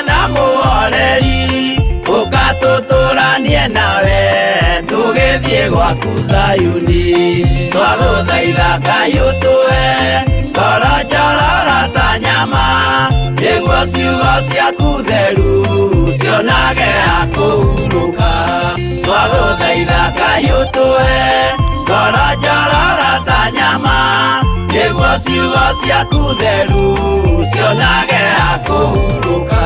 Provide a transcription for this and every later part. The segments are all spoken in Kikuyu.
na mũhoreri ũka tũtũranie nawe tũgĩthiĩ gwaku Zayuni twagũthaitha Ngai ũtũhe ngoro njororo ta nyama nĩguo ciugo ciaku theru cionage ha kũhurũka twagũthaitha Ngai ũtũhe ngoro njororo ta nyama nĩguo ciugo ciaku theru cionage ha kũhurũka.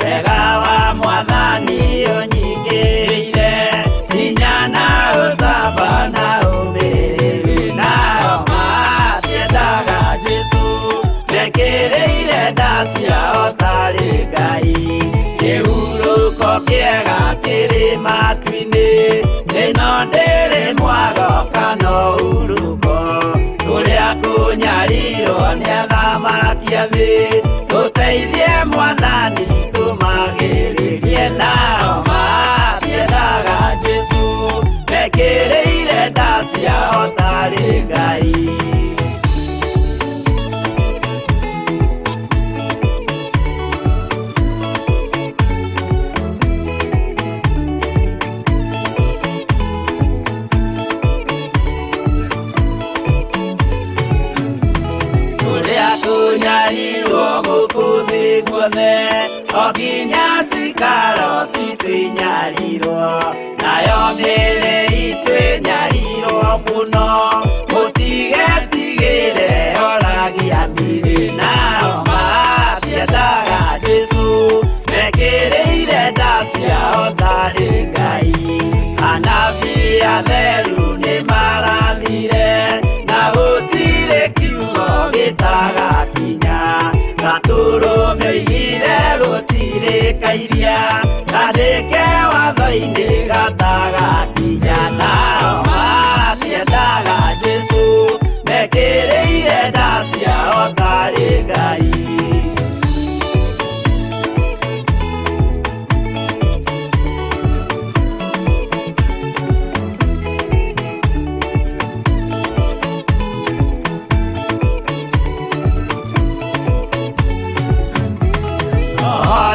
Wega wa mwathani ũnyingĩrĩire hinya na ũcamba na ũmĩrĩru nao matiendaga Jesũ mekĩrĩire nda ciao tarĩ Ngai kĩhurũko kĩega kĩrĩ matu-inĩ ĩno ndĩrĩ mwago kana ũhurũko kũrĩa kũnyarirwo nĩ athamaki a thĩ tũteithie mwathani tũmagĩrĩrie nao matiendaga Jesũ mekĩrĩire nda ciao tarĩ Ngai. Kũnyarirwo gũkũ thĩ guothe o nginya cikaro citũ inyarirwo nayo mĩĩrĩ itũ ĩnyarirwo mũno mũtigetigĩre oragia mĩĩrĩ nao matiendaga Jesũ mekĩrĩire nda ciao tarĩ Ngai anabii atheru nĩmarathire na gũtirĩ kiugo gĩtagakinya gatũrũme oigire gũtirĩ kairia kandĩke watho-inĩ gatagakinya nao matiendaga Jesũ mekĩrĩire nda ciao tarĩ Ngai.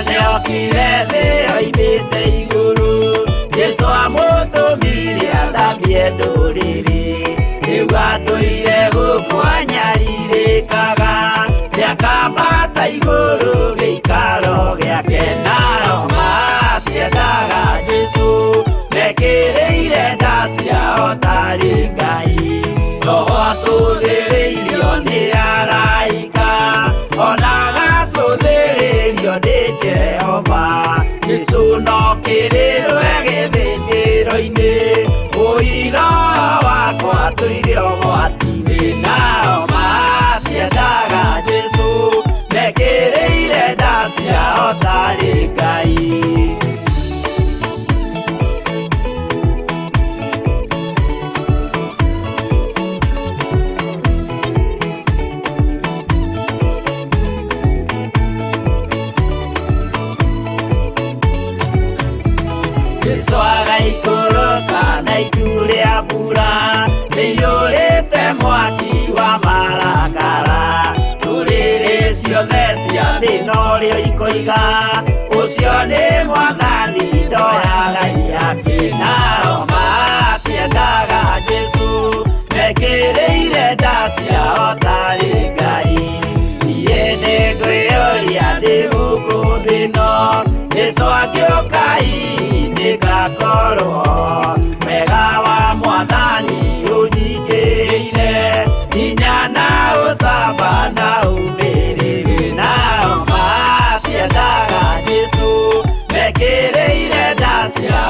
Nĩokire thĩ oimĩte igũrũ Jesũ amũtũmire athambie ndũrĩrĩ rĩu atũire gũkũ anyarirĩkaga nĩakambata igũrũ gĩikaro gĩake nao matiendaga Jesũ mekĩrĩire nda ciao tarĩ Ngai Roho atũthĩrĩirio nĩ araika ona agacũthĩrĩrio nĩ Jehova Jesũ no kĩrĩrwe gĩthĩnjĩro-inĩ ũira wakwa tũire ũgwati-inĩ nao matiendaga Jesũ mekĩrĩire nda ciao tarĩ Ngai. Jesũ agaikũrũka na itu rĩa mbura rĩiyũrĩte mwaki wa marakara ndũrĩrĩ ciothe cia thĩ norĩo ikoiga ũcio nĩ mwathani ndoyaga ihaki nao matiendaga Jesũ mekĩrĩire nda ciao tarĩ Ngai niĩ nĩngwĩyũria ndĩ gũkũ thĩ ĩno Jesũ angĩũka nĩngakorwo wega wa mwathani ũnyingĩrĩire hinya na ũcamba na ũmĩrĩru nao matiendaga Jesũ mekĩrĩire nda ciao.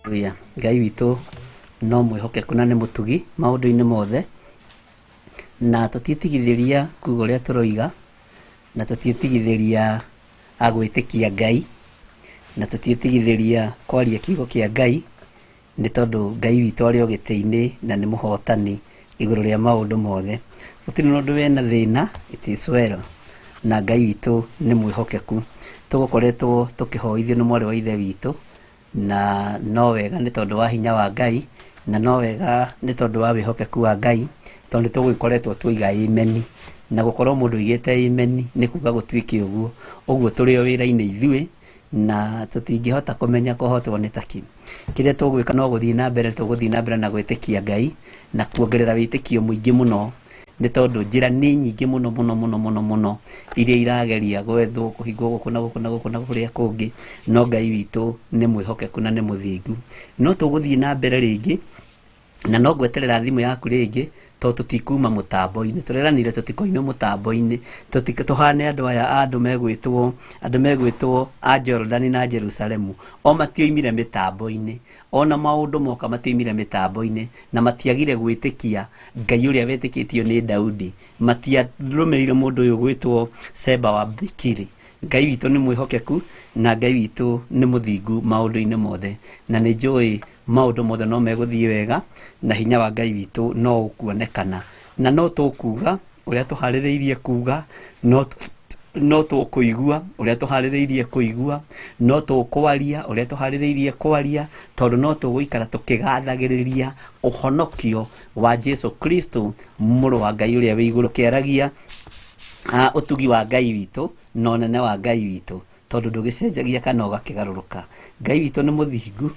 Haleluya. Ngai witũ no mwĩhokeku na nĩ mũtugi maũndũ-inĩ mothe, na tũtiĩtigithĩria kuga ũrĩa tũroiga, na tũtiĩtigithĩria gwĩtĩkia Ngai, na tũtiĩtigithĩria kwaria kiugo kĩa Ngai, nĩ tondũ Ngai witũ arĩ o gĩtĩ-inĩ na nĩ mũhotani igũrũ rĩa maũndũ mothe. Gũtirĩ na ũndũ wĩna thĩna, it is well, na Ngai witũ nĩ mwĩhokeku. Tũgũkoretwo tũkĩhoithio nĩ mwarĩ wa ithe witũ, na no wega nĩ tondũ wa hinya wa Ngai, na no wega nĩ tondũ wa wĩhokeku wa Ngai, tondũ nĩ tũgũgĩkoretwo twoiga ĩmeni, na gũkorwo mũndũ oigĩte ĩmeni nĩ kuga gũtuĩke ũguo, ũguo tũrĩ o wĩra-inĩ ithuĩ, na tũtingĩhota kũmenya kũhotwo nĩ takĩ. Kĩrĩa tũgwĩka no gũthiĩ na mbere tũgũthiĩ na mbere na gwĩtĩkia Ngai, na kuongerera wĩtĩkio mũingĩ mũno, nĩ tondũ njĩra nĩ nyingĩ mũno mũno mũno mũno mũno iria irageria gwethwo kũhingwo gũkũ na gũkũ na gũkũ na kũrĩa kũngĩ, no Ngai witũ nĩ mwĩhokeku na nĩ mũthingu. No tũgũthiĩ na mbere rĩngĩ, na no ngweterera thimũ yaku rĩngĩ, tondũ tũtikuma mũtambo-inĩ, tũreranire tũtikoime mũtambo-inĩ, tũhane andũ aya a andũ megwĩtwo, andũ megwĩtwo a Jorodani na Jerusalemu, o matioimire mĩtambo-inĩ, Ona maũndũ moka matioimire mĩtambo-inĩ, na matiagire gwĩtĩkia Ngai ũrĩa wetĩkĩtio nĩ Daudi. Matiarũmĩrĩire mũndũ ũyũ ũgwĩtwo Sheba wa Bikiri. Ngai witũ nĩ mwĩhokeku na Ngai witũ nĩ mũthingu maũndũ-inĩ mothe. Na nĩ njũĩ maũndũ mothe no megũthiĩ wega, na hinya wa Ngai witũ no ũkuonekana. Na no tũkuga ũrĩa tũharĩrĩirie kuga, no no tũkũigua ũrĩa tũharĩrĩirie kũigua, no tũkwaria ũrĩa tũharĩrĩirie kwaria, tondũ no tũgũikara tũkĩgathagĩrĩria ũhonokio wa Jesu Kristo mũrũ wa Ngai ũrĩa wĩ igũrũ, kĩaragia ũtugi wa Ngai witũ na ũnene wa Ngai witũ, tondũ ndũgĩcenjagia kana ũgakĩgarũrũka. Ngai witũ nĩ mũthingu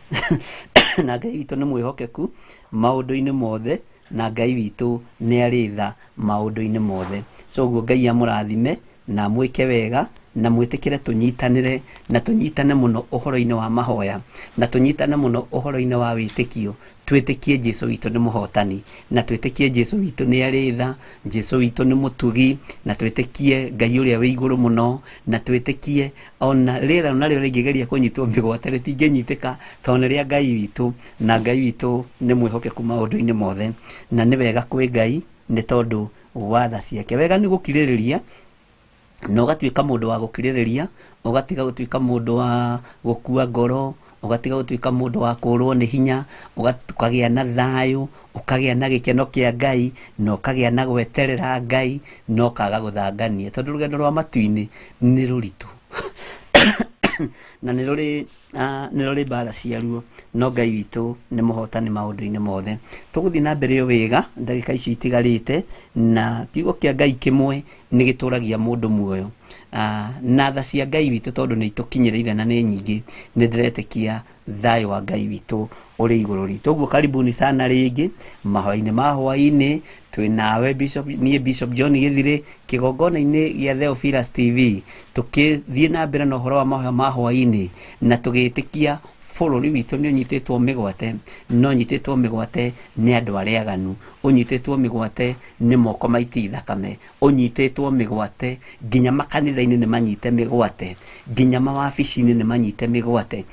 na Ngai witũ nĩ mwĩhokeku maũndũ-inĩ mothe, na Ngai witũ nĩ arĩ tha maũndũ-inĩ mothe. So ũguo Ngai amũrathime na amwĩke wega, na mwĩtĩkĩre tũnyitanĩre, na tũnyitane mũno ũhoro-inĩ wa mahoya, na tũnyitane mũno ũhoro-inĩ wa wĩtĩkio, twĩtĩkie Jesu witũ nĩ mũhotani, na twĩtĩkie Jesu witũ nĩ arĩ tha, Jesu witũ nĩ mũtugi, na twĩtĩkie Ngai ũrĩa wĩ igũrũ mũno, na twĩtĩkie ona rĩera narĩo rĩngĩgeria kũnyitwo mĩgwate rĩtingĩnyitĩka, tondũ nĩ rĩa Ngai witũ, na Ngai witũ nĩ mwĩhokeku maũndũ-inĩ mothe, na nĩ wega kwĩ Ngai nĩ tondũ wa tha ciake. Wega nĩ gũkirĩrĩria, na ũgatuĩka mũndũ wa gũkirĩrĩria, ũgatiga gũtuĩka mũndũ wa gũkua ngoro, ũgatiga gũtuĩka mũndũ wa kũrwo nĩ hinya, ũkagĩa na thayũ, ũkagĩa na gĩkeno kĩa Ngai, na ũkagĩa na gweterera Ngai, na ũkaga gũthangania, tondũ rũgendo rwa matu-inĩ nĩ rũritũ na nĩ rũrĩ nĩ rũrĩ mbara ciaruo, no Ngai witũ nĩ mũhotani maũndũ-inĩ mothe. Tũgũthiĩ na mbere o wega ndagĩka ici itigarĩte, na kiugo kĩa Ngai kĩmwe nĩ gĩtũragia mũndũ muoyo. Na tha cia Ngai witũ tondũ nĩ itũkinyĩrĩire na nĩ nyingĩ, nĩ ndĩretĩkia thayũ wa Ngai witũ ũrĩ igũrũ ritũ. Ũguo karibuni sana rĩngĩ mahoya-inĩ ma hwaĩ-inĩ, twĩ nawe Bishop, niĩ Bishop John Gĩthirĩ, kĩgongona-inĩ gĩa Theophilus TV, tũkĩthiĩ na mbere na ũhoro wa mahoya ma hwaĩ-inĩ, na tũgĩtĩkia bũrũri witũ nĩ ũnyitĩtwo mĩgwate, na ũnyitĩtwo mĩgwate nĩ andũ arĩa aganu, ũnyitĩtwo mĩgwate nĩ moko maiti thakame, ũnyitĩtwo mĩgwate nginya makanitha-inĩ nĩ manyite mĩgwate, nginya mawabici-inĩ nĩ manyite mĩgwate,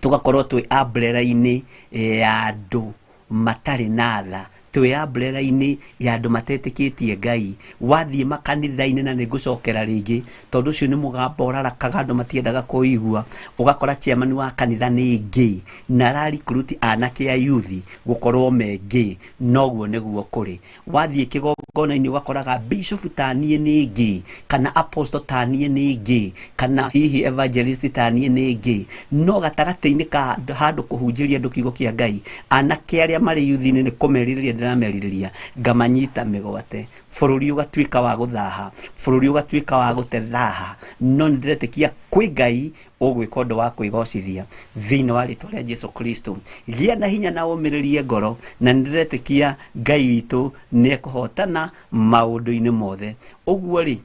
tũgakorwo twĩ umbrella-inĩ ya andũ matarĩ na tha, twĩ umbrella-inĩ ya andũ matetĩkĩtie Ngai. Wathiĩ makanitha-inĩ, na nĩ ngũcokera rĩngĩ, tondũ ũcio nĩ mũgambo ũrarakaga andũ matiendaga kũigua, ũgakora chairman wa kanitha nĩ gay, na ararikruti anake a youth gũkorwo me gay, noguo nĩguo kũrĩ. Wathiĩ kĩgongona-inĩ ũgakoraga bishop ta niĩ nĩ gay, kana apostle ta niĩ nĩ gay, kana hihi evangelist ta niĩ nĩ gay, no gatagatĩ-inĩ ka handũ kũhunjĩria andũ kiugo kĩa Ngai, anake arĩa marĩ youth-inĩ nĩ kũmerirĩria ndĩramerirĩria, ngamanyita mĩgwate, bũrũri ũgatuĩka wa gũthaha, bũrũri ũgatuĩka wa gũte thaha, no nĩ ndĩretĩkia kwĩ Ngai ũgwĩka ũndũ wa kwĩgocithia thĩinĩ wa rĩtwa rĩa Jesu Kristo. Gĩa na hinya na ũmĩrĩrie ngoro, na nĩ ndĩretĩkia Ngai witũ nĩ ekũhotana maũndũ-inĩ mothe. Ũguo rĩ,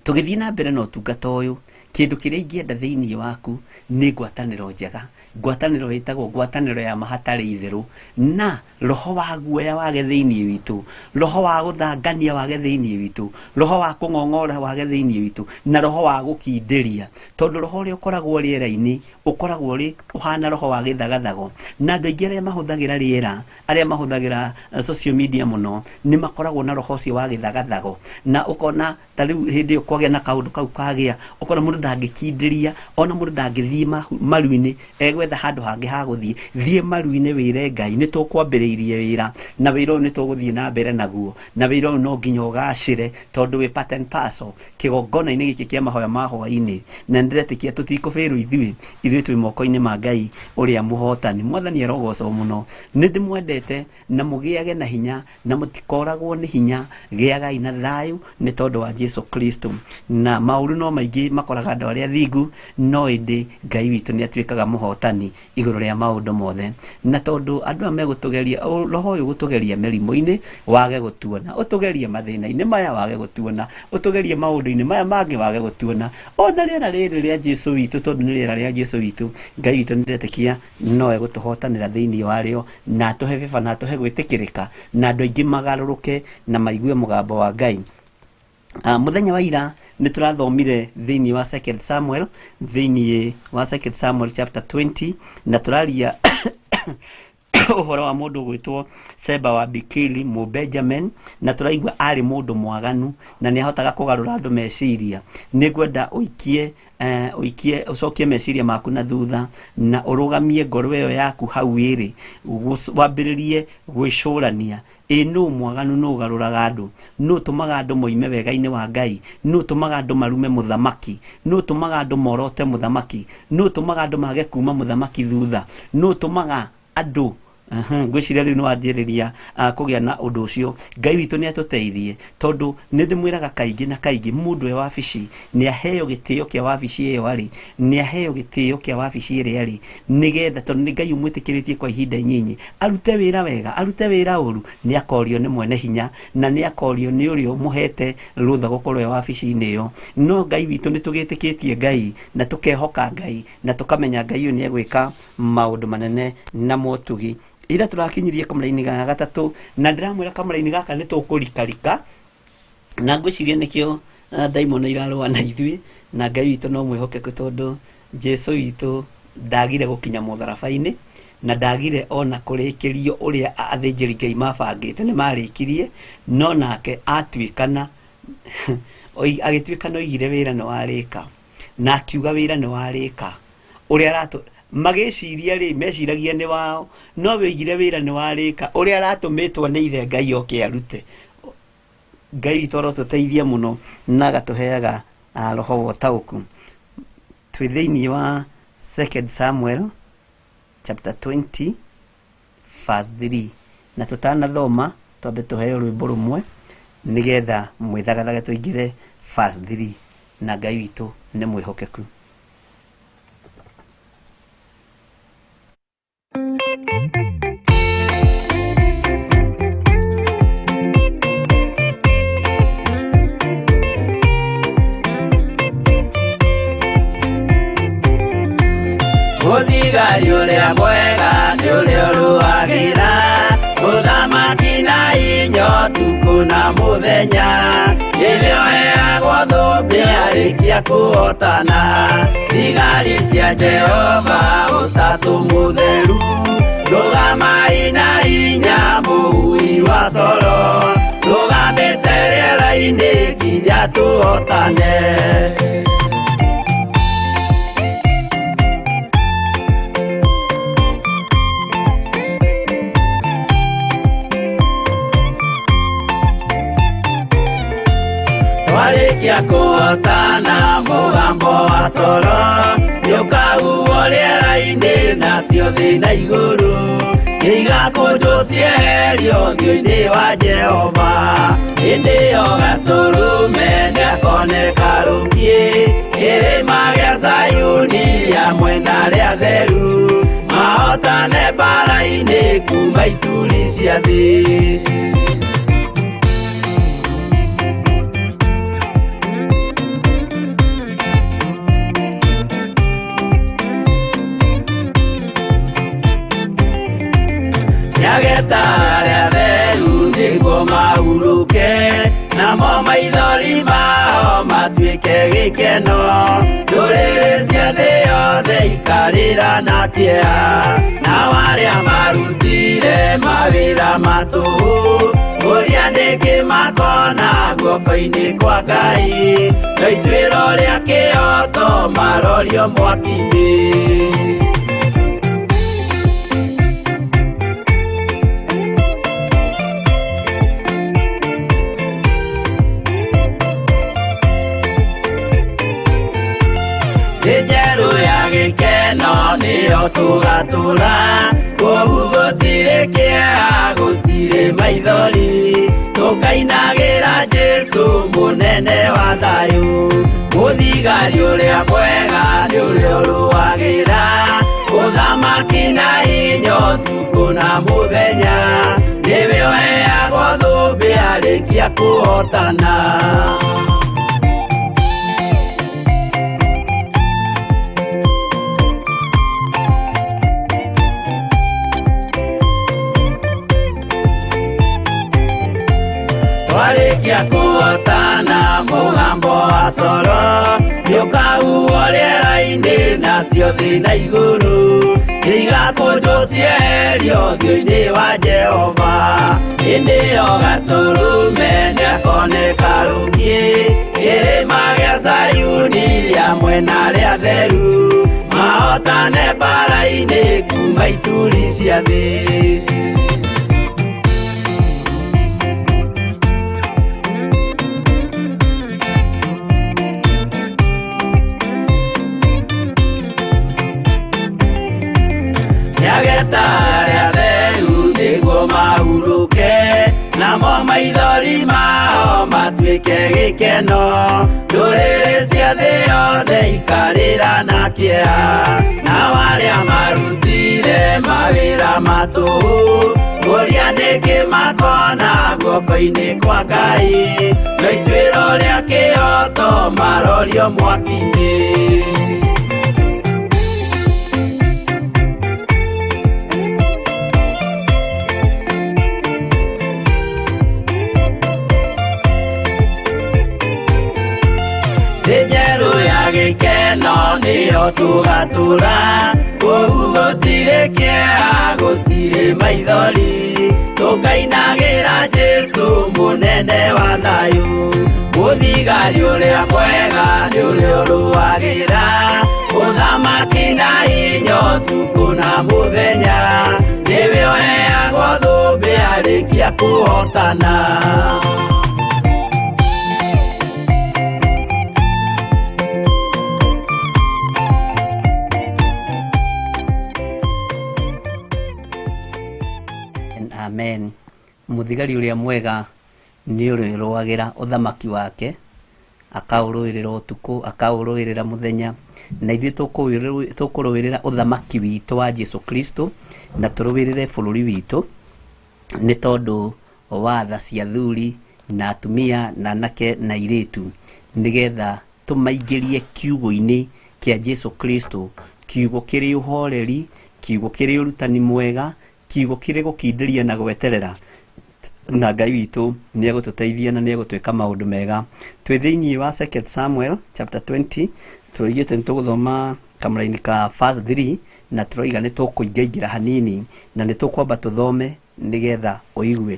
Tũgĩthiĩ na mbere na ũtungata ũyũ, kĩndũ kĩrĩa ingĩenda thĩinĩ waku nĩ ngwatanĩro njega, ngwatanĩro ĩtagwo ngwatanĩro ya mahatarĩ itherũ, na roho wa guoya wage thĩinĩ witũ, roho wa gũthangania wage thĩinĩ witũ, roho wa kũng'ong'ora wage thĩinĩ witũ, na roho wa gũkindĩria, tondũ roho ũrĩa ũkoragwo rĩera-inĩ ũkoragwo ũrĩ ũhana roho wa gĩthagathago, na andũ aingĩ arĩa mahũthagĩra rĩera, arĩa mahũthagĩra social media mũno, nĩ makoragwo na roho ũcio wa gĩthagathago, na ũkona ta rĩu hĩndĩ ĩyo kwagĩa na kaũndũ kau kagĩa, ũkona mũndũ ndangĩkindĩria, ona mũndũ ndangĩthiĩ maru-inĩ, egwetha handũ hangĩ ha gũthiĩ. Thiĩ maru-inĩ wĩre Ngai nĩ tũkwambĩrĩirie wĩra, na wĩra ũyũ nĩ tũgũthiĩ na mbere naguo, na wĩra ũyũ no nginya ũgacĩre, tondũ wĩ part and parcel kĩgongona-inĩ gĩkĩ kĩa mahoya ma hwaĩ-inĩ, na nĩndĩretĩkia tũtikũbĩrwo ithuĩ, ithuĩ twĩ moko-inĩ ma Ngai ũrĩa mũhotani. Mwathani arogocwo mũno. Nĩ ndĩmwendete, na mũgĩage na hinya, na mũtikoragwo nĩ hinya, gĩagai na thayũ nĩ tondũ wa Jesu Kristo. Na maũru no maingĩ makoraga andũ arĩa thingu, no ĩndĩ Ngai witũ nĩ atuĩkaga mũhotani igũrũ rĩa maũndũ mothe. Na tondũ andũ aya megũtũgeria, roho ũyũ gũtũgeria mĩrimũ-inĩ wage gũtuona, ũtũgerie mathĩna-inĩ maya wage gũtuona, ũtũgerie maũndũ-inĩ maya mangĩ wage gũtuona, ona rĩera rĩrĩ rĩa Jesu witũ, tondũ nĩ rĩera rĩa Jesu witũ, Ngai witũ nĩndĩretĩkia no egũtũhotanĩra thĩinĩ warĩo, na atũhe bĩba, na atũhe gwĩtĩkĩrĩka, na andũ aingĩ magarũrũke na maigue mũgambo wa Ngai. Mũthenya wa ira nĩ tũrathomire thĩinĩ wa 2 Samuel, thĩinĩ wa 2 Samuel chapter 20, na tũraria ũhoro wa mũndũ ũgwĩtwo Seba wa Bikiri Mũbenjamin, na tũraigua arĩ mũndũ mwaganu na nĩ ahotaga kũgarũra andũ meciria. Nĩ ngwenda ũikie ũikie ũcokie meciria maku na thutha, na ũrũgamie ngoro ĩyo yaku hau ĩrĩ, wambĩrĩrie gwĩcũrania, ĩ nũ mwaganu, nũ ũgarũraga andũ, nũ ũtũmaga andũ moime wega-inĩ wa Ngai, nũ ũtũmaga andũ marume mũthamaki, nũ ũtũmaga andũ morote mũthamaki, nũ ũtũmaga andũ mage kuma mũthamaki thutha, nũ ũtũmaga andũ. Ngwĩciria rĩu nĩ wanjĩrĩria kũgĩa na ũndũ ũcio. Ngai witũ nĩ atũteithie, tondũ nĩ ndĩmwĩraga kaingĩ na kaingĩ, mũndũ e wabici nĩ aheo gĩtĩo kĩa wabici ĩyo arĩ, nĩ aheo gĩtĩo kĩa wabici ĩrĩa arĩ, nĩgetha tondũ nĩ Ngai ũmwĩtĩkĩrĩtie kwa ihinda inyinyi, arute wĩra wega, arute wĩra ũru, nĩ akorio nĩ mwene hinya, na nĩ akorio nĩ ũrĩa ũmũhete rũtha gũkorwo e wabici-inĩ ĩyo. No Ngai witũ nĩ tũgĩtĩkĩtie Ngai, na tũkehoka Ngai, na tũkamenya Ngai ũyũ nĩ egwĩka maũndũ manene na motugi. Ira tũrakinyirie kamũra-inĩ ga gatatũ, na ndĩramwĩra kamũra-inĩ gaka nĩ tũkũrikarika, na ngwĩciria nĩkĩo ndaimono irarũa na ithuĩ, na Ngai witũ no mwĩhokeku, tondũ Jesu witũ ndagire gũkinya mũtharaba-inĩ, na ndagire ona kũrĩkĩrio ũrĩa athĩnjĩri Ngai mabangĩte, nĩ marĩkirie, no nake atuĩkana, agĩtuĩkana oigire wĩra nĩ warĩka, na akiuga wĩra nĩ warĩka, ũrĩa aratũ magĩciria rĩ, meciragia nĩ wao, no wĩigire wĩra nĩ warĩka, ũrĩa aratũmĩtwo nĩ ithe Ngai oke arute. Ngai witũ arotũteithia mũno na agatũheaga roho wa ũtaũku. Twĩ thĩinĩ wa 2 Samuel chapter 20 verse 3, na tũtanathoma twambe tũheo rwĩmbo rũmwe nĩgetha mwĩthagathage tũingĩre verse 3, na Ngai witũ nĩ mwĩhokeku. Mũthigari ũrĩa mwega nĩ ũrĩa ũrũagĩra mũthamaki na inyo ũtukũ na mũthenya, rĩrĩa ũheagwo thũmbĩ arĩkia kũhotana. Thigari cia Jehova ũtatũ mũtheru, rũgamai na hinya mũhui wa coro, rũgamĩte rĩera-inĩ nginya tũhotane. Twarĩkia kũhotana mũgambo wa coro, nĩũkahuhwo rĩera-inĩ nacio thĩ na igũrũ, nĩigakũnjwo cieherio ũthiũ-inĩ wa Jehova. Hĩndĩ ĩyo gatũrũme nĩakoneka rũngiĩ, kĩrĩma gĩa Zayuni hamwe na arĩa atheru, mahotane mbaara-inĩ kuma ituri cia thĩ. Nĩageta arĩa atheru nĩguo mahurũke, namo maithori mao matuĩke gĩkeno. Ndũrĩrĩ cia thĩ yothe ikarĩra na kĩeha, nao arĩa marutire mawĩra ma tũhũ, ũrĩa nĩkĩ makona guoko-inĩ kwa Ngai, no ituĩro rĩa kĩhooto marorio mwaki-inĩ. Thĩ njerũ ya gĩkeno nĩyo tũgatũra, kũu gũtirĩ kĩeha, gũtirĩ maithori, tũkainagĩra Jesũ mũnene wa thayũ. Mũthigari ũrĩa mwega nĩ ũrĩa ũrũagĩra ũthamaki na hinya ũtukũ na mũthenya, nĩwe ũheagwo thũmbĩ arĩkia kũhotana. Twarĩkia kũhotana mũgambo wa coro nĩũkahuhwo rĩera-inĩ, nacio thĩ na igũrũ nĩigakũnjwo cieherio ũthiũ-inĩ wa Jehova. Hĩndĩ ĩyo Gatũrũme nĩakoneka rũngĩ kĩrĩma gĩa Zayuni hamwe na arĩa atheru, mahotane mbaara-inĩ kuma ituri cia thĩ. Nĩageta arĩa atheru nĩguo mahurũke, namo maithori mao matuĩke gĩkeno. Ndũrĩrĩ cia thĩ yothe ikarĩra na kĩeha, nao arĩa marutire mawĩra ma tũhũ, ũrĩa nĩkĩ makona guoko-inĩ kwa Ngai, no ituĩro rĩa kĩhooto marorio mwaki-inĩ. Thĩ njerũ ya gĩkeno nĩyo tũgatũra, kũu gũtirĩ kĩeha, gũtirĩ maithori, tũkainagĩra Jesũ mũnene wa thayũ. Mũthigari ũrĩa mwega nĩ ũrĩa ũrũagĩra ũthamaki na hinya ũtukũ na mũthenya, nĩwe ũheagwo thũmbĩ arĩkia kũhotana. Amen. Mũthigari ũrĩa mwega nĩ ũrĩrũagĩra ũthamaki wake, akaũrũĩrĩra ũtukũ, akaũrũĩrĩra mũthenya, na ithuĩ tũkũrũĩrĩra ũthamaki witũ wa Jesu Kristo, na tũrũĩrĩre bũrũri witũ, nĩ tondũ wa tha cia athuri na atumia na anake na airĩtu, nĩgetha tũmaingĩrie kiugo-inĩ kĩa Jesu Kristo, kiugo kĩrĩ ũhoreri, kiugo kĩrĩ ũrutani mwega, kiugo kĩrĩ gũkindĩria na gweterera, na Ngai witũ nĩ egũtũteithia na nĩ egũtwĩka maũndũ mega. Twĩ thĩinĩ wa 2 Samuel chapter 20, tũroigĩte nĩ tũgũthoma kamũraini ka verse 3, na tũroiga nĩ tũkũingaingĩra hanini, na nĩ tũkwamba tũthome nĩgetha ũigue.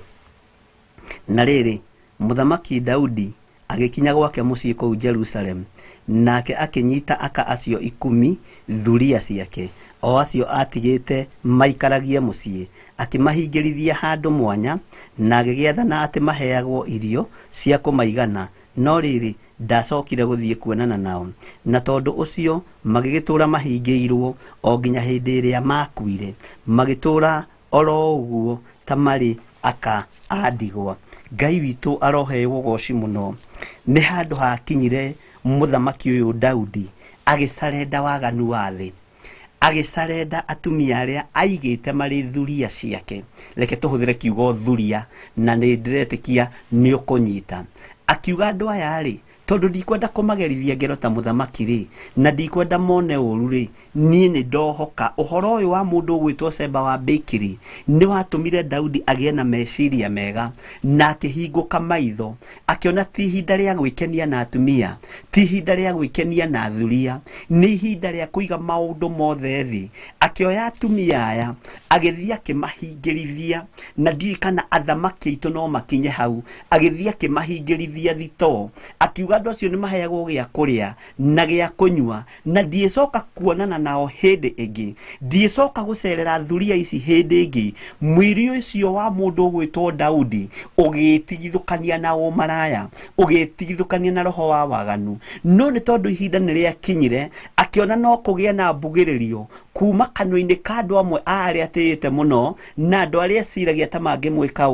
Na rĩrĩ, mũthamaki Daudi agĩkinya gwake mũciĩ kũu Jerusalem, nake akĩnyita aka acio 10 thuria ciake, o acio atigĩte maikaragie mũciĩ, akĩmahingĩrithia handũ mwanya, na agĩgĩathana atĩ maheagwo irio cia kũmaigana, no rĩrĩ, ndacokire gũthiĩ kuonana nao. Na tondũ ũcio magĩgĩtũũra mahingĩirwo o nginya hĩndĩ ĩrĩa makuire, magĩtũũra oro ũguo ta marĩ aka a ndigwa. Ngai witũ aroheo ũgoci mũno. Nĩ handũ hakinyire mũthamaki ũyũ Daudi agĩcarenda waganu wa thĩ, agĩcarenda atumia arĩa aigĩte marĩ thuria ciake. Reke tũhũthĩre kiugo thuria, na nĩ ndĩretĩkia nĩ ũkũnyita. Akiuga andũ aya rĩ, Tondũ ndikwenda kũmagerithia ngero ta mũthamaki rĩ, na ndikwenda mone ũru rĩ, niĩ nĩ ndohoka ũhoro ũyũ wa mũndũ ũgwĩtwo Seba wa Bikiri nĩ watũmire Daudi agĩe na meciria mega na akĩhingũka maitho, akĩona ti ihinda rĩa gwĩkenia na atumia, ti ihinda rĩa gwĩkenia na athuria, nĩ ihinda rĩa kũiga maũndũ mothe thĩ. Akĩoya atumia aya agĩthiĩ akĩmahingĩrithia, na ndiũĩ kana athamaki aitũ no makinye hau, agĩthiĩ akĩmahingĩrithia thitoo, akiuga andũ acio nĩ maheagwo gĩa kũrĩa na gĩa kũnyua, na ndiĩcoka kuonana nao hĩndĩ ĩngĩ, ndiĩcoka gũcerera thuria ici hĩndĩ ĩngĩ. Mwĩrĩ ũcio wa mũndũ ũgwĩtwo Daudi ũgĩtigithũkania na ũmaraya, ũgĩtigithũkania na roho wa waganu. No nĩ tondũ ihinda nĩ rĩakinyire, akĩona no kũgĩe na mbugĩrĩrio kuma kanua-inĩ ka andũ amwe a arĩa atĩĩte mũno, na andũ arĩa eciragia ta mangĩmwĩka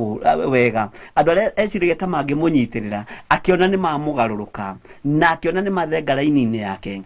wega, andũ arĩa eciragia ta mangĩmũnyitĩrĩra, akĩona nĩ mamũgarũrũka, na akĩona nĩ mathenga raini-inĩ yake.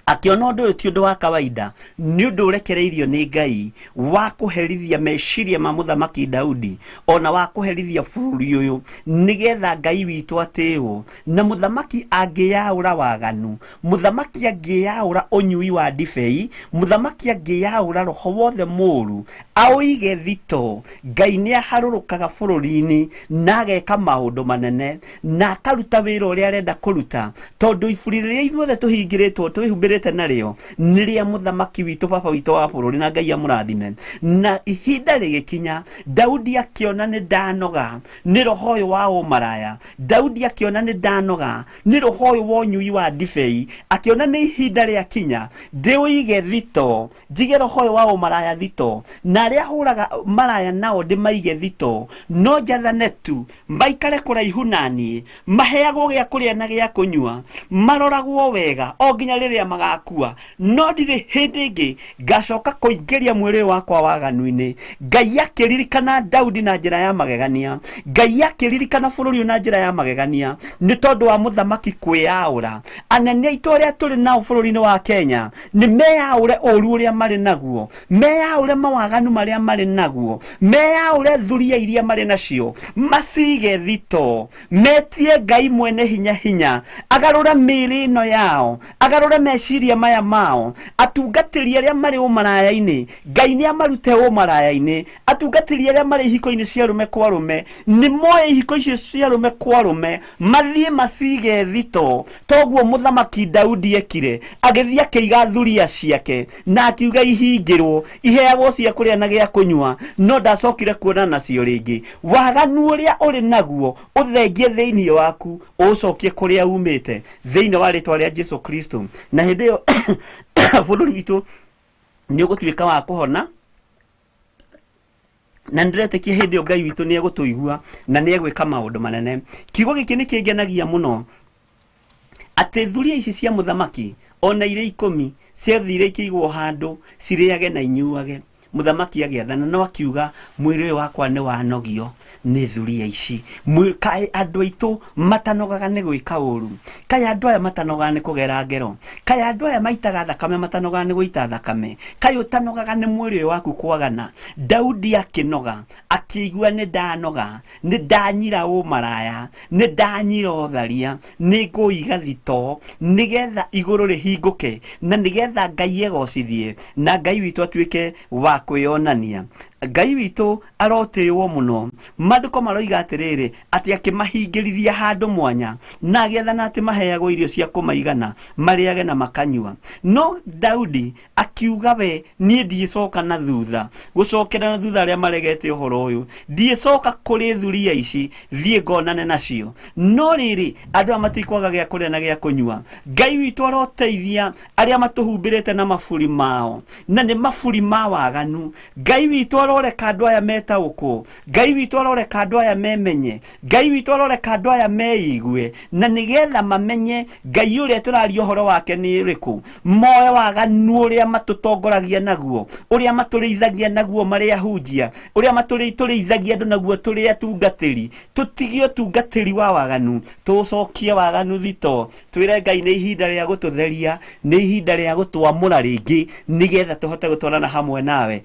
Akĩona ũndũ ũyũ ti ũndũ wa kawaida, nĩ ũndũ ũrekereirio nĩ Ngai wa kũherithia meciria ma mũthamaki Daudi, ona wa kũherithia bũrũri ũyũ, nĩgetha Ngai witũ atĩĩwo. Na mũthamaki angĩyaũra waganu, mũthamaki angĩyaũra ũnyui wa ndibei, mũthamaki angĩyaũra roho wothe mũũru aũige thito, Ngai nĩ aharũrũkaga bũrũri-inĩ na ageka maũndũ manene na akaruta wĩra ũrĩa arenda kũruta, tondũ iburi rĩrĩa ithuothe tũhingĩrĩtwo twĩhumbĩrĩte narĩo nĩ rĩa mũthamaki witũ, baba witũ wa bũrũri, na Ngai amũrathime. Na ihinda rĩgĩkinya, Daudi akĩona nĩ ndanoga nĩ roho ũyũ wa ũmaraya, Daudi akĩona nĩ ndanoga nĩ roho ũyũ wa ũnyui wa ndibei, akĩona nĩ ihinda rĩakinya ndĩũige thito, njige roho ũyũ wa ũmaraya thito, na arĩa hũraga maraya nao ndĩmaige thito, no njathane tu maikare kũraihu na niĩ, maheagwo gĩa kũrĩa na gĩa kũnyua, maroragwo wega o nginya rĩrĩa magakua, no ndirĩ hĩndĩ ĩngĩ ngacoka kũingĩria mwĩrĩ wakwa waganu-inĩ. Ngai akĩririkana Daudi na njĩra ya magegania, Ngai akĩririkana bũrũri ũyũ na njĩra ya magegania, nĩ tondũ wa mũthamaki kwĩyaũra. Anene aitũ arĩa tũrĩ nao bũrũri-inĩ wa Kenya nĩ meyaũre ũru ũrĩa marĩ naguo, meyaũre mawaganu marĩa marĩ naguo, meyaũre thuria iria marĩ nacio, macige thito, metie Ngai mwene hinya hinya agarũre mĩĩrĩ ĩno yao, agarũre meciria maya mao. Atungatĩri arĩa marĩ ũmaraya-inĩ, Ngai nĩ amarute ũmaraya-inĩ. Atungatĩri arĩa marĩ ihiko-inĩ cia arũme kwa arũme, nĩ moe ihiko icio cia arũme kwa arũme mathiĩ macige thito. Toguo mũthamaki Daudi ekire, agĩthiĩ akĩiga thuria ciake na akiuga ihingĩrwo, iheagwo cia kũrĩa na gĩa kũnyua, no ndacokire kuona nacio rĩngĩ. Waganu ũrĩa ũrĩ naguo ũthengie thĩinĩ waku, ũũcokie kũrĩa umĩte, thĩinĩ wa rĩtwa rĩa Jesu Kristo. Na hĩndĩ ĩyo bũrũri witũ nĩ ũgũtuĩka wa kũhona, na nĩndĩretĩkia hĩndĩ ĩyo Ngai witũ nĩ egũtũigua na nĩ egwĩka maũndũ manene. Kiugo gĩkĩ nĩ kĩngenagia mũno, atĩ thuria ici cia mũthamaki ona irĩ 10 ciathire ikĩigwo handũ cirĩage na inyuage. Mũthamaki agĩathana, no akiuga mwĩrĩ ũyũ wakwa nĩ wanogio nĩ thuria ici. Kaĩ andũ aitũ matanogaga nĩ gwĩka ũru, kaĩ andũ aya matanogaga nĩ kũgera ngero, kaĩ andũ aya maitaga thakame matanogaga nĩ gũita thakame, kaĩ ũtanogaga nĩ mwĩrĩ ũyũ waku kwagana. Daudi akĩnoga, akĩigua nĩ ndanoga, nĩ ndanyira ũmaraya, nĩ ndanyira ũtharia, nĩ ngũiga thito nĩgetha igũrũ rĩhingũke na nĩgetha Ngai egocithie na Ngai witũ atuĩke wa kwĩyonania. Ngai witũ arotĩĩwo mũno. Maandĩko maroiga atĩrĩrĩ, atĩ akĩmahingĩrithia handũ mwanya na agĩathana atĩ maheagwo irio cia kũmaigana, marĩage na makanyua. No Daudi akiuga we niĩ ndiĩcoka na thutha, gũcokera na thutha arĩa maregete ũhoro ũyũ, ndiĩcoka kũrĩ thuria ici, thiĩ ngonane nacio. No rĩrĩ, andũ aya matikwaga gĩa kũrĩa na gĩa kũnyua. Ngai witũ aroteithia arĩa matũhumbĩrĩte na maburi mao, na nĩ maburi ma waganu. Ngai witũ aroreka andũ aya metaũkwo, Ngai witũ aroreka andũ aya memenye, Ngai witũ aroreka andũ aya meigue, na nĩgetha mamenye Ngai ũrĩa tũraria ũhoro wake nĩ ũrĩkũ. Moe waganu ũrĩa matũtongoragia naguo, ũrĩa matũrĩithagia naguo marĩ ahunjia, ũrĩa matũrĩithagia andũ naguo tũrĩ atungatĩri. Tũtige ũtungatĩri wa waganu, tũcokie waganu thito, twĩre Ngai nĩ ihinda rĩa gũtũtheria, nĩ ihinda rĩa gũtwamũra rĩngĩ, nĩgetha tũhote gũtwarana hamwe nawe.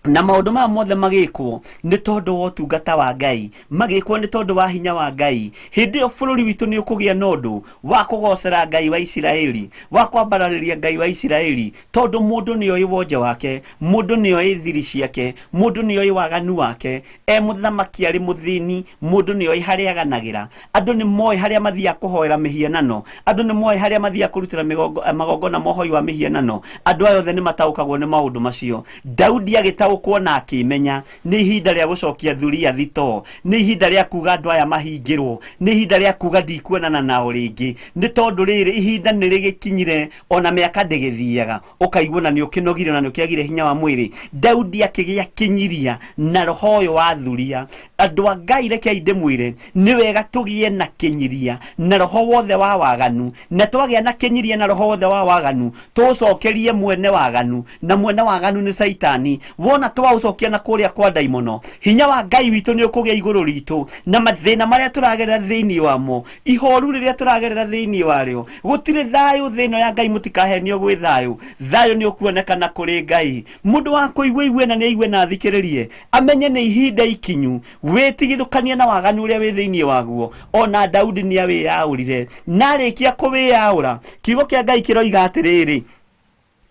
Na maũndũ maya mothe magĩkwo nĩ tondũ wa ũtungata wa Ngai, magĩkwo nĩ tondũ wa hinya wa Ngai. Hĩndĩ ĩyo bũrũri witũ nĩ ũkũgĩa na ũndũ wa kũgocera Ngai wa Isiraeli, wa kwambararĩria Ngai wa Isiraeli, tondũ mũndũ nĩ oĩ wonje wake, mũndũ nĩ oĩ thiri ciake, mũndũ nĩ oĩ waganu wake. E mũthamaki arĩ mũthĩni, mũndũ nĩ oĩ harĩa aganagĩra. Andũ nĩ moĩ harĩa mathiaga kũhoera mĩhianano, andũ nĩ moĩ harĩa mathiaga kũrutĩra magongona ma ũhoi wa mĩhianano. Andũ aya othe nĩ mataũkagwo nĩ maũndũ macio. Daudi agĩtaũkwo na akĩmenya nĩ ihinda rĩa gũcokia thuria thitoo, nĩ ihinda rĩa kuga andũ aya mahingĩrwo, nĩ ihinda rĩa kuga ndikuonana nao rĩngĩ, nĩ tondũ rĩrĩ ihinda nĩ rĩgĩkinyire, ona mĩaka ndĩgĩthiaga, ũkaigua na nĩ ũkĩnogire na nĩ ũkĩagire hinya wa mwĩrĩ. Daudi akĩgĩa kĩnyiria na roho ũyũ wa thuria. Andũ a Ngai, rekei ndĩmwĩre, nĩ wega tũgĩe na kĩnyiria na roho wothe wa waganu, na twagĩa na kĩnyiria na roho wothe wa waganu, tũũcokerie mwene waganu, na mwene waganu nĩ Caitani. Wona twaũcokia na kũrĩa kwa ndaimono, hinya wa Ngai witũ nĩ ũkũgĩa igũrũ ritũ, na mathĩna marĩa tũragerera thĩinĩ wamo, ihoru rĩrĩa tũragerera thĩinĩ warĩo, gũtirĩ thayũ thĩ ĩno ya Ngai. Mũtikahenio gwĩ thayũ, thayũ nĩ ũkuonekana kũrĩ Ngai. Mũndũ wa kũigua igue na nĩ aigue na athikĩrĩrie, amenye nĩ ihinda ikinyu wĩtigithũkanie na waganu ũrĩa wĩ thĩinĩ waguo. Ona Daudi nĩ awĩyaũrire, na arĩkia kũwĩyaũra, kiugo kĩa Ngai kĩroiga atĩrĩrĩ,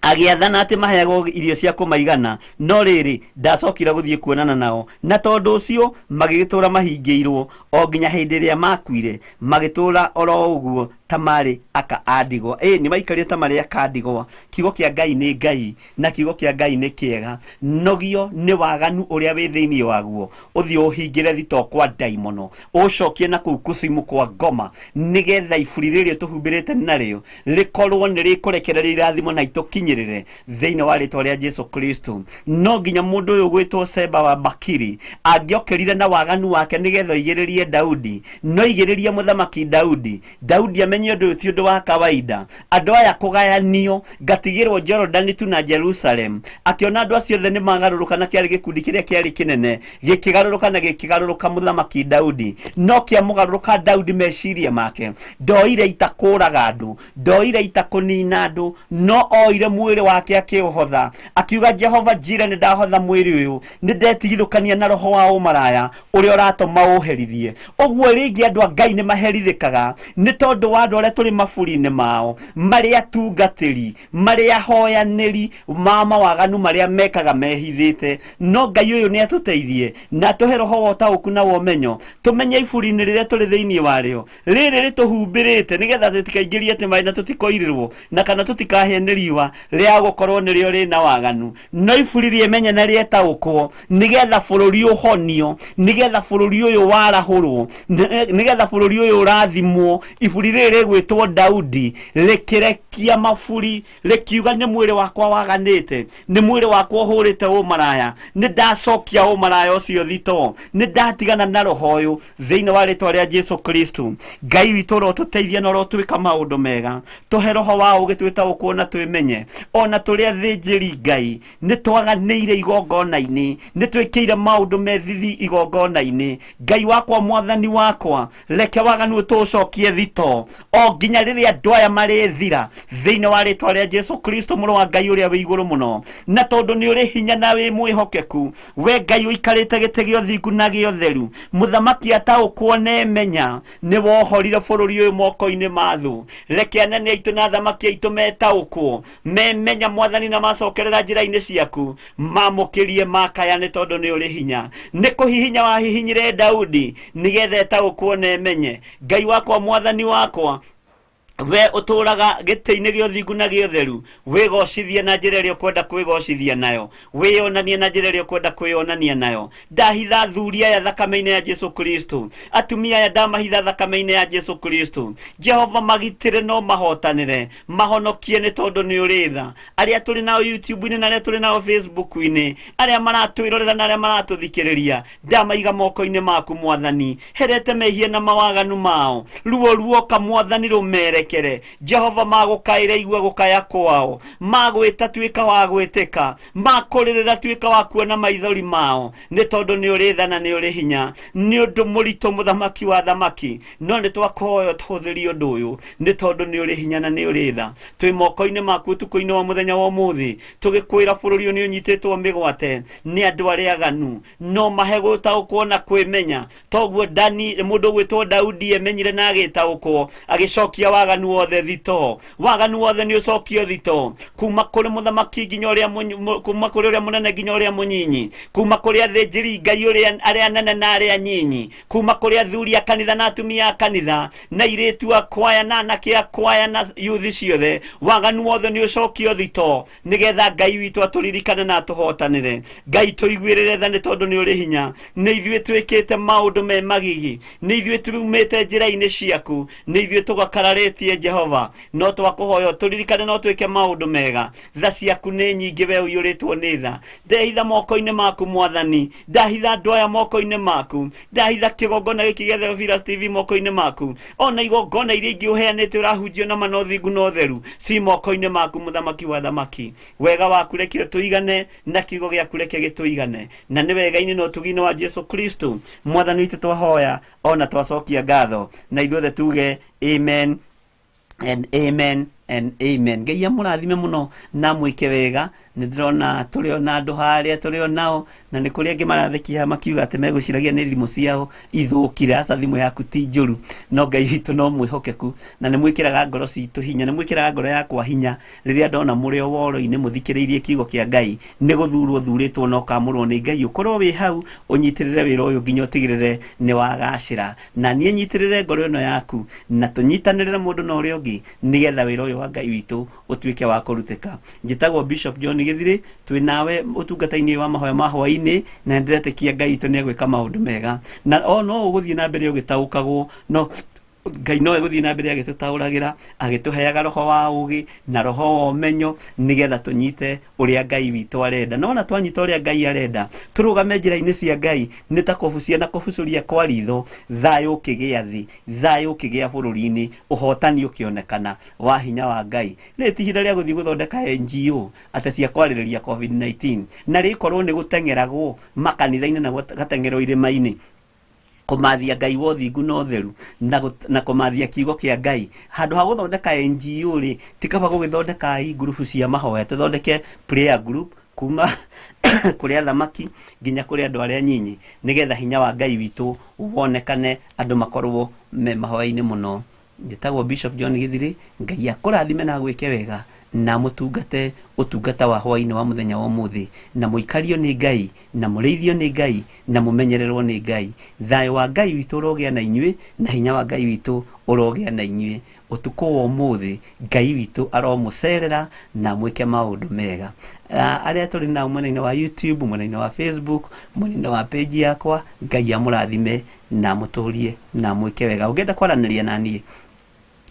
agĩathana atĩ maheagwo irio cia kũmaigana, no rĩrĩ ndacokire gũthiĩ kuonana nao, na tondũ ũcio magĩgĩtũra mahingĩirwo o nginya hĩndĩ ĩrĩa makuire, magĩtũra oro ũguo ta marĩ aka a ndigwa. Nĩ maikarire ta marĩ aka a ndigwa. Kiugo kĩa Ngai nĩ Ngai, na kiugo kĩa Ngai nĩ kĩega. Nogio nĩ waganu ũrĩa wĩ thĩinĩ waguo, ũthiĩ ũhingĩre thitoo kwa ndaimono, ũcokie na kũu kucimu kwa ngoma, nĩgetha iburi rĩrĩ tũhumbĩrĩte narĩo rĩkorwo nĩ rĩkũrekereria irathimo na itũkinyĩrĩre thĩinĩ wa rĩtwa rĩa Jesu Kristo. No nginya mũndũ ũyũ gwĩtwo Seba wa Bakiri angĩokĩrire na waganu wake nĩgetha oigĩrĩrie Daudi, no igĩrĩrie mũthamaki Daudi. Daudi amenye ũndũ ũyũ ti ũndũ wa kawaida, andũ aya kũgayanio, ngatigĩrwo Jorodani tu na Jerusalem. Akĩona andũ acio othe nĩ magarũrũka, na kĩarĩ gĩkundi kĩrĩa kĩarĩ kĩnene gĩkĩgarũrũka na gĩkĩgarũrũka mũthamaki Daudi. No kĩamũgarũrũka Daudi meciria make, ndoire ita kũraga andũ, ndoire ita kũnina andũ, no oire mwĩrĩ wake akĩũhotha, akiuga Jehova Jire, nĩ ndahotha mwĩrĩ ũyũ, nĩ ndetigithũkania na roho wa ũmaraya ũrĩa ũratũma ũherithie. Ũguo rĩngĩ andũ a Ngai nĩ maherithĩkaga nĩ tondũ wa andũ arĩa tũrĩ maburi-inĩ mao, marĩ atungatĩri, marĩ ahoyanĩri ma mawaganu marĩa mekaga mehithĩte. No Ngai ũyũ nĩ atũteithie na atũhe roho wa ũtaũku na wa ũmenyo, tũmenye iburi-inĩ rĩrĩa tũrĩ thĩinĩ warĩo, rĩrĩ rĩtũhumbĩrĩte, nĩgetha tũtikaingĩrie atĩ maĩ na tũtikoirĩrwo na kana tũtikahĩe nĩ riũa rĩa gũkorwo nĩrĩo rĩna waganu. No iburi rĩemenye na rĩetaũkwo, nĩgetha bũrũri ũhonio, nĩgetha bũrũri ũyũ warahũrwo, nĩgetha bũrũri ũyũ ũrathimwo. Iburi rĩrĩ rĩgwĩtwo Daudi rĩkĩrekia maburi, rĩkiuga nĩ mwĩrĩ wakwa waganĩte, nĩ mwĩrĩ wakwa ũhũrĩte ũmaraya, nĩ ndacokia ũmaraya ũcio thitoo, nĩ ndatigana na roho ũyũ thĩinĩ wa rĩtwa rĩa Jesu Kristo. Ngai witũ ũrotũteithia na ũrotwĩka maũndũ mega, tũhe roho wa ũũgĩ twĩtaũkwo na twĩmenye. Ona tũrĩ athĩnjĩri Ngai nĩ twaganĩire igongona-inĩ, nĩ twĩkĩire maũndũ methithi igongona-inĩ. Ngai wakwa, mwathani wakwa, reke waganu tũũcokie thitoo o nginya rĩrĩa andũ aya marĩthira thĩinĩ wa rĩtwa rĩa Jesu Kristo, mũrũ wa Ngai ũrĩa wĩ igũrũ mũno. Na tondũ nĩ ũrĩ hinya na wĩ mwĩhokeku, we Ngai ũikarĩte gĩtĩ gĩa ũthingu na gĩa ũtheru, mũthamaki ataũkwo na emenya nĩ wohorire bũrũri ũyũ moko-inĩ ma thũ. Reke anene aitũ na athamaki aitũ metaũkwo, memenya mwathani, na macokerera njĩra-inĩ ciaku, mamũkĩrie makaya, nĩ tondũ nĩ ũrĩ hinya. Nĩ kũhihinya wahihinyire Daudi nĩgetha etaũkwo na emenye. Ngai wakwa, mwathani wakwa, we ũtũraga gĩtĩ-inĩ gĩa ũthingu na gĩa ũtheru, wĩgocithie na njĩra ĩrĩa ũkwenda kwĩgocithia nayo, wĩyonanie na njĩra ĩrĩa ũkwenda kwĩyonania nayo. Ndahitha athuri aya thakame-inĩ ya Jesu Kristo, atumia aya ndamahitha thakame-inĩ ya Jesu Kristo. Jehova, magitĩre no mahotanĩre, mahonokie, nĩ tondũ nĩ ũrĩ tha. Arĩa tũrĩ nao YouTube-inĩ na arĩa tũrĩ nao Facebook-inĩ, arĩa maratwĩrorera na arĩa maratũthikĩrĩria, ndamaiga moko-inĩ maku mwathani. Herete mehia na mawaganu mao, ruo ruoka mwathani rũmereke. Ũmarekere Jehova, magũkaĩra igua gũkaya kwao, magwĩta tuĩka wa gwĩtĩka, makũrĩrĩra tuĩka wa kuona maithori mao, nĩ tondũ nĩ ũrĩ tha na nĩ ũrĩ hinya. Nĩ ũndũ mũritũ mũthamaki wa thamaki, no nĩ twakũhoya ũtũhũthĩrie ũndũ ũyũ, nĩ tondũ nĩ ũrĩ hinya na nĩ ũrĩ tha. Twĩ moko-inĩ maku ũtukũ-inĩ wa mũthenya wa ũmũthĩ, tũgĩkwĩra bũrũri ũyũ nĩ ũnyitĩtwo mĩgwate nĩ andũ arĩa aganu, no mahe gũtaũkwo na kwĩmenya. Toguo Dani mũndũ ũgwĩtwo Daudi emenyire na agĩtaũkwo, agĩcokia waganu wothe thito. Waganu wothe nĩ ũcokio thito, kuma kũrĩ mũthamaki nginya ũrĩa kuma kũrĩ ũrĩa mũnene nginya ũrĩa mũnyinyi, kuma kũrĩ athĩnjĩri Ngai ũrĩa arĩa anene na arĩa nyinyi, kuma kũrĩ athuri a kanitha na atumia a kanitha, na airĩtu a kwaya na anake a kwaya na yuthi ciothe. Waganu wothe nĩ ũcokio thito, nĩgetha Ngai witũ atũririkane na atũhotanĩre. Ngai tũiguĩrĩre tha nĩ tondũ nĩ ũrĩ hinya. Nĩ ithuĩ twĩkĩte maũndũ me magigi, nĩ ithuĩ turumĩte njĩra-inĩ ciaku, nĩ ithuĩ tũgakararĩtie Jehova, no twakũhoya tũririkane no twĩke maũndũ mega. Tha ciaku nĩ nyingĩ, we ũiyũrĩtwo nĩ tha. Ndehitha moko-inĩ maku Mwathani, ndahitha andũ aya moko-inĩ maku, ndahitha kĩgongona gĩkĩ gĩa Theophilus TV moko-inĩ maku, ona igongona iria ingĩ ũheanĩte ũrahunjio na mana ũthingu na ũtheru ci moko-inĩ maku mũthamaki wa thamaki. Wega waku reke ũtũigane na kiugo gĩaku reke gĩtũigane, na nĩ wega-inĩ na ũtugi-inĩ wa Jesu Kristo Mwathani witũ twahoya ona twacokia ngatho, na ithuothe tuge amen and amen and amen. Ngai amũrathime mũno na mwĩke wega. Nĩ ndĩrona tũrĩ ona andũ harĩa tũrĩ onao, na nĩ kũrĩ angĩ marathekia makiuga atĩ megũciragia nĩ thimũ ciao ithũkire. Aca, thimũ yaku ti njũru, no Ngai witũ no mwĩhokeku, na nĩ mwĩkĩraga ngoro citũ hinya, nĩ mwĩkĩraga ngoro yakwa hinya rĩrĩa ndona mũrĩ o woro-inĩ mũthikĩrĩirie kiugo kĩa Ngai. Nĩ gũthurwo thurĩtwo na ũkamũrwo nĩ Ngai, ũkorwo wĩ hau ũnyitĩrĩre wĩra ũyũ nginya ũtigĩrĩre nĩ wagacĩra. Na niĩ nyitĩrĩre ngoro ĩno yaku na tũnyitanĩrĩre mũndũ na ũrĩa ũngĩ, nĩgetha wĩra ũyũ wa Ngai witũ ũtuĩke wa kũrutĩka. Njĩtagwo Bishop John Githiri, twĩ nawe ũtungata-inĩ wa mahoya ma hwaĩ-inĩ, na nĩndĩretĩkia Ngai witũ nĩ egwĩka maũndũ mega, na o no ũgũthiĩ na mbere ũgĩtaũkagwo, no Ngai no egũthiĩ na mbere agĩtũtaũragĩra, agĩtũheaga roho wa ũgĩ na roho wa ũmenyo, nĩgetha tũnyite ũrĩa Ngai witũ arenda. No ona twanyita ũrĩa Ngai arenda, tũrũgame njĩra-inĩ cia Ngai, nĩ ta kũbucia na kũbucũria kwa ritho, thayũ ũkĩgĩa thĩ, thayũ ũkĩgĩa bũrũri-inĩ, ũhotani ũkĩonekana wa hinya wa Ngai. Rĩrĩ ti ihinda rĩa gũthiĩ gũthondeka NGO atĩ cia kwarĩrĩria COVID-19, na rĩkorwo nĩ gũteng'eragwo makanitha-inĩ na gũteng'erwo irĩma-inĩ kũmathia Ngai wa ũthingu na ũtheru na kũmathia kiugo kĩa Ngai. Handũ ha gũthondeka NGO rĩ, ti kaba gũgĩthondeka i ngurubu cia mahoya, tũthondeke prayer group kuma kũrĩ athamaki nginya kũrĩ andũ arĩa nyinyi, nĩgetha hinya wa Ngai witũ wonekane, andũ makorwo me mahoya-inĩ mũno. Njĩtagwo Bishop John Githiri. Ngai akũrathime na agwĩke wega, na mũtungate ũtungata wa hwaĩ-inĩ wa mũthenya wa ũmũthĩ, na mũikario nĩ Ngai, na mũrĩithio nĩ Ngai, na mũmenyererwo nĩ Ngai. Thayũ wa Ngai witũ ũrogĩa na inyuĩ, na hinya wa Ngai witũ ũrogĩa na inyuĩ. Ũtukũ wa ũmũthĩ Ngai witũ aromũcerera na mwĩke maũndũ mega. Arĩa tũrĩ nao mwena-inĩ wa YouTube, mwena-inĩ wa Facebook, mwena-inĩ wa page yakwa, Ngai amũrathime na mũtũrie na mwĩke wega. Ũngĩenda kwaranĩria na niĩ,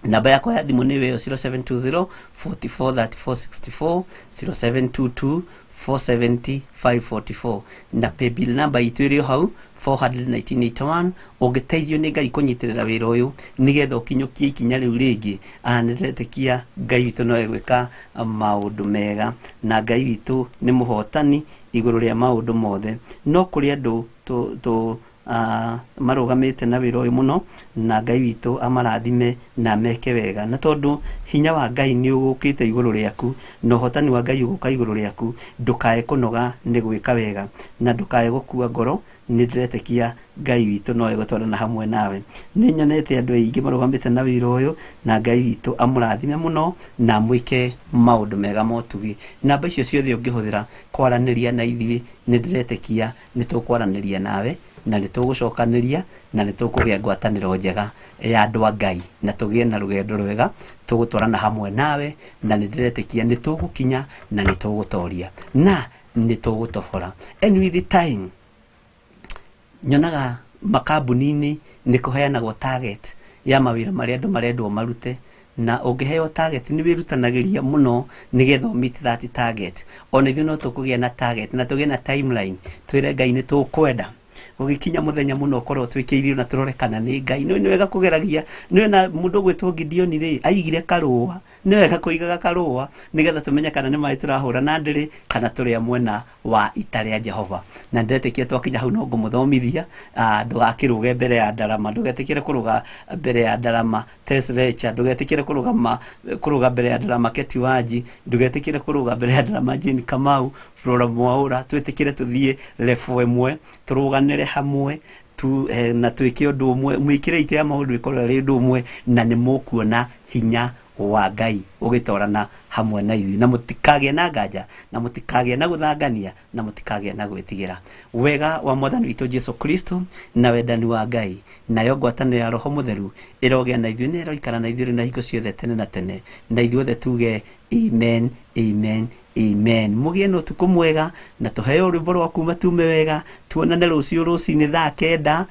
namba yakwa ya thimũ nĩ ĩyo 0720 44 34 64, 0722 470 544, na paybill namba itũ ĩrĩ o hau 41981. Ũngĩteithio nĩ Ngai kũnyitĩrĩra wĩra ũyũ nĩgetha ũkinyũkie ikinya rĩu rĩngĩ, nĩ ndĩretĩkia Ngai witũ no egwĩka maũndũ mega, na Ngai witũ nĩ mũhotani igũrũ rĩa maũndũ mothe. No kũrĩ andũ tũ marũgamĩte na wĩra ũyũ mũno, na Ngai witũ amarathime na meke wega. Na tondũ hinya wa Ngai nĩ ũgũkĩte igũrũ rĩaku, na ũhotani wa Ngai ũgũka igũrũ rĩaku, ndũkae kũnoga nĩ gwĩka wega, na ndũkae gũkua ngoro. Nĩ ndĩretĩkia Ngai witũ no egũtwarana hamwe nawe. Nĩ nyonete andũ aingĩ marũgamĩte na wĩra ũyũ, na Ngai witũ amũrathime mũno na amwĩke maũndũ mega ma ũtugi. Namba icio ciothe ũngĩhũthĩra kwaranĩria na ithuĩ, nĩ ndĩretĩkia nĩ tũkwaranĩria nawe, na nĩ tũgũcokanĩria, na nĩ tũkũgĩa ngwatanĩro njega ya andũ a Ngai, na tũgĩe na rũgendo rwega tũgũtwarana hamwe nawe, na nĩ ndĩretĩkia nĩ tũgũkinya na nĩ tũgũtoria na nĩ tũgũtobora. And with the time, nyonaga makambuni-inĩ nĩ kũheanagwo target ya mawĩra marĩa andũ marendwo marute, na ũngĩheo target nĩ wĩrutanagĩria mũno nĩgetha ũ meet that target. Ona ithuĩ no tũkũgĩa na target na tũgĩe na timeline, twĩre Ngai nĩ tũkwenda Gũgĩkinya mũthenya mũno ũkorwo twĩkĩirio na tũrore kana nĩ Ngai. Nĩ wega kũgeragia. Nĩ na mũndũ ũgwĩtwo Gideon rĩ, aigire karũa. Nĩ wega kũigaga karũa nĩgetha tũmenye kana nĩ maĩ tũrahũra na ndĩrĩ kana tũrĩ a mwena wa ita rĩa Jehova. Na ndĩretĩkia twakinya hau no ngũmũthomithia, ndũgakĩrũge mbere ya ndarama, ndũgetĩkĩre kũrũga mbere ya ndarama Tess Recha, ndũgetĩkĩre kũrũga mbere ya ndarama Keti Wanji, ndũgetĩkĩre kũrũga mbere ya ndarama Jane Kamau, Flora Mwaura. Twĩtĩkĩre tũthiĩ level ĩmwe, tũrũganĩre hamwe tu, na twĩke ũndũ ũmwe, mwĩkĩre itĩ ya maũndũ ĩkorwo ĩrĩ ũndũ ũmwe, na nĩ mũkuona hinya wa Ngai ũgĩtorana hamwe na ithuĩ, na mũtikagĩe na nganja, na mũtikagĩe na gũthangania, na mũtikagĩe na gwĩtigĩra. Wega wa Mwathani witũ Jesu Kristo na wendani wa Ngai nayo ngwatanĩro ya Roho Mũtheru ĩrogĩa na ithuĩ na ĩroikara na ithuĩ na hingo ciothe tene na tene, na ithuothe tuge amen, amen, amen. Mũgĩe na ũtukũ mwega na tũheo rwĩmbo rwa kuma tume wega. Tuonane rũciũ rũcinĩ thaa 9,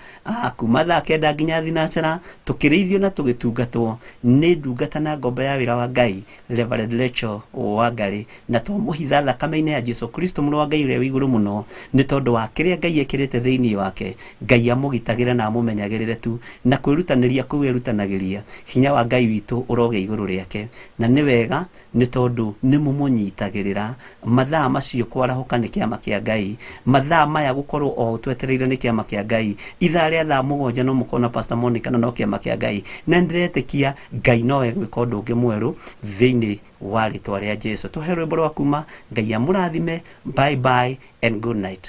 kuma thaa 9 nginya thinacara, tũkĩrĩithio na tũgĩtungatwo nĩ ndungata na ngombo ya wĩra wa Ngai Reverend Rachel Wangari, na twamũhitha thakame-inĩ ya Jesu Kristo mũrũ wa Ngai ũrĩa wĩ igũrũ mũno, nĩ tondũ wa kĩrĩa Ngai ekĩrĩte thĩinĩ wake. Ngai amũgitagĩre na amũmenyagĩrĩre tu, na kwĩrutanĩria kũu erutanagĩria, hinya wa Ngai witũ ũrogĩa igũrũ rĩake. Na nĩ wega nĩ tondũ nĩ mũmũnyitagĩrĩra mathaa macio kwarahũka nĩ kĩama kĩa Ngai, mathaa maya gũkorwo o twetereire nĩ kĩama kĩa Ngai, ithaa rĩa thaa 7 no mũkona Pastor Monica na no kĩama kĩa Ngai. Na nĩndĩretĩkia Ngai no egwĩka ũndũ ũngĩ mwerũ thĩinĩ wa rĩtwa rĩa Jesu. Tũhe rwĩmbo rwa kuma. Ngai amũrathime. Bye bye and good night.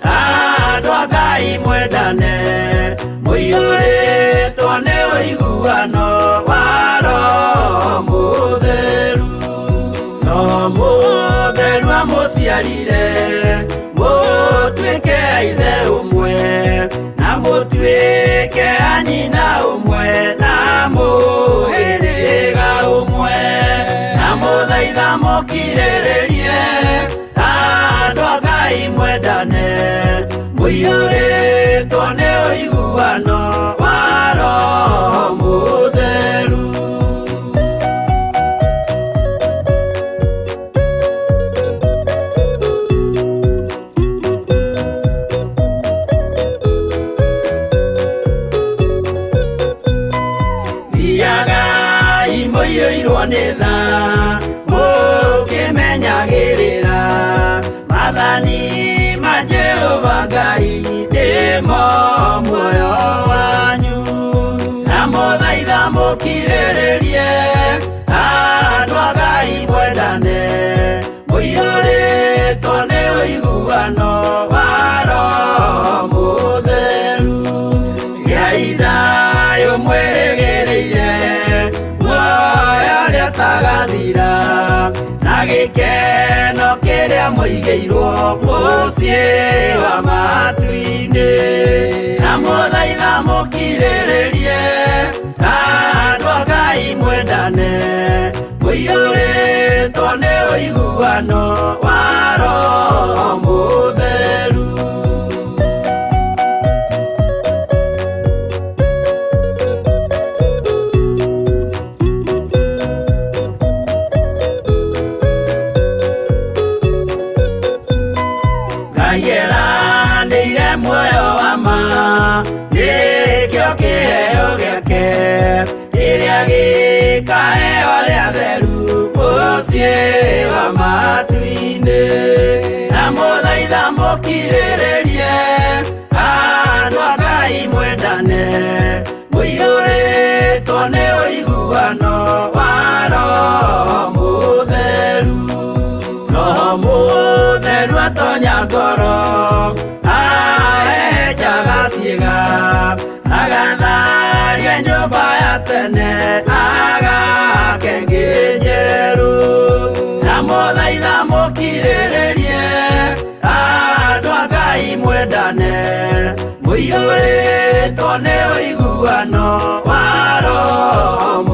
Andũ a Ngai mwendane, mũiyũrĩtwo nĩ ũiguano wa Roho Mũtheru. Roho Mũtheru amũciarire mũtuĩke a ithe ũmwe, na mũtuĩke a nyina ũmwe, na mũhĩrĩga ũmwe. Na mũthaitha mũkirĩrĩrie andũ a Ngai mwendane, mũiyũrĩtwo nĩ ũiguano wa Roho Mũtheru. Thiagai mũiyũirwo nĩ tha, mũkĩmenyagĩrĩra maathani ma Jehova Ngai nĩmo muoyo wanyu. Na mũthaitha mũkirĩrĩrie andũ a Ngai mwendane, mũiyũrĩtwo nĩ ũiguano wa Roho Mũtheru. Gĩai thayũ mwĩrĩgĩrĩire muoyo ũrĩa ũtagathira, na gĩkeno kĩrĩa mũigĩirwo mũciĩ wa matu-inĩ. Na mũthaitha mũkirĩrĩrie andũ a Ngai mwendane, mũiyũrĩtwo nĩ ũiguano wa Roho Mũtheru. Ngai eranĩire muoyo wa ma, nĩkĩo kĩheo gĩake kĩrĩa gĩkaheo arĩa atheru mũciĩ wa matu-inĩ. Na mũthaitha mũkirĩrĩrie andũ a Ngai mwendane, mũiyũrĩtwo nĩ ũiguano wa Roho Mũtheru. Roho Mũtheru atonya ngoro, ahehenjaga ciĩga, agatharia nyũmba ya tene, agake ĩngĩ njerũ. Na mũthaitha mũkirĩrĩrie andũ a Ngai mwendane, Mũiyũrĩtwo nĩ ũiguano wa Roho.